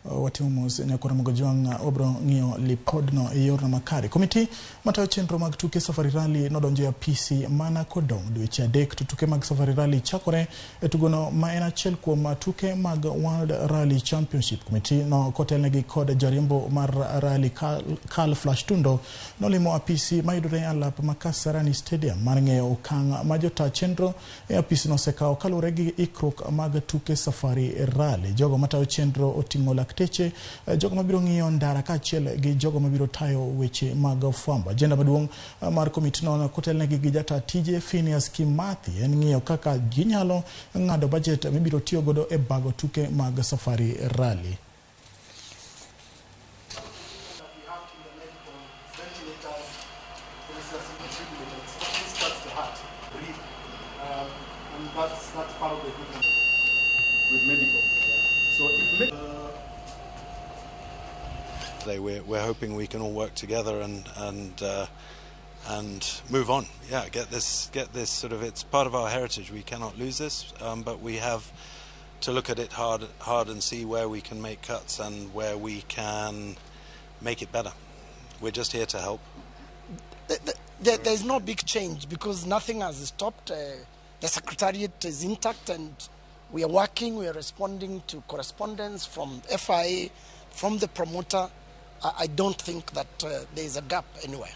Watimo mos nyakora Mogojwang' wabro ng'iyo lipodno e yorno makare. Komiti matayo chenro mag tuke Safari Rally nodonjo e apisi mana kodong' dweche 3 to tuke mag Safari Rally chakore e tugono ma en achiel kuom tuke mag World Rally Championship. Komiti no kotelnegi kod jariembo mar rally Carl Flash Tundo nolimo apisi mayudore e alap ma Kasarani Stadium mar ng'eyo okang' ma jota chenro e apisi no osekawo kaluwore gi ikruok mag tuke Safari Rally. Jogo matayo chenro oting'o lakteche, jogo mabiro ng'iyo ndara kaachiel gi jogo mabiro tayo weche mag fwambo. Agenda maduong' mar komitino kotelnegi gi jata tije Phineas Kimathi en ng'iyo kaka ginyalo ng'ado budget mibiro tiyo godo e bago tuke mag Safari Rally. We're hoping we can all work together and move on. Yeah, get this sort of, it's part of our heritage. We cannot lose this, but we have to look at it hard and see where we can make cuts and where we can make it better. We're just here to help. There's no big change because nothing has stopped. The Secretariat is intact and we are working, we are responding to correspondence from FIA, from the promoter. I don't think that there is a gap anywhere.